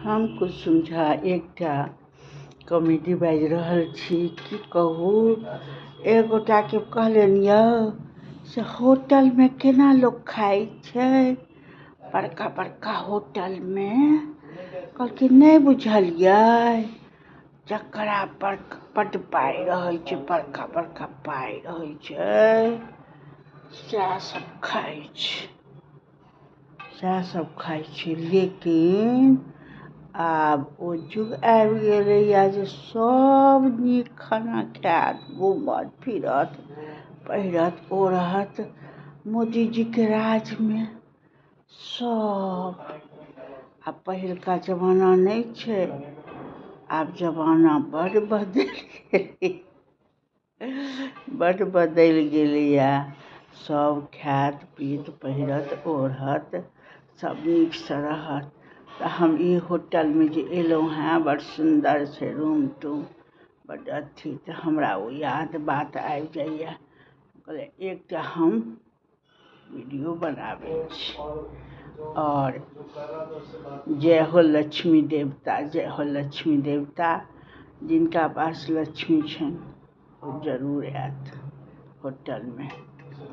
हम कुसुम झा एकटा कॉमेडी बाजि रहल छी। की कहू, एक गोटाके कहलियनि, यौ से होटलमे केना लोक खाइ छै, बड़का बड़का होटलमे? कहलखिन, नहि बुझलियै, जकरा पर बड्ड पाइ रहै छै, बड़का बड़का पाइ रहै छै, सएह सब खाइ छै, सएह सब खाइ छै। लेकिन आब ओ युग आबि गेलैए जे सब नीक खाना खायत, घूमत फिरत, पहिरत ओढ़त। मोदीजीके राजमे सब आब पहिलुका जमाना नहि छै, आब जमाना बड्ड बदलि गेलै, बड्ड बदलि गेलैए। सब खायत पीत पहिरत ओढ़त, सब नीकसँ रहत। तऽ हम ई होटलमे जे एलहुँ हेँ, बड्ड सुन्दर छै रूम तूम, बड्ड अथी। तऽ हमरा ओ याद बात आबि जाइए, कहलियै एकटा हम वीडियो बनाबै छी। आओर जय हो लक्ष्मी देवता, जय हो लक्ष्मी देवता। जिनका पास लक्ष्मी छनि ओ जरूर आयत होटलमे।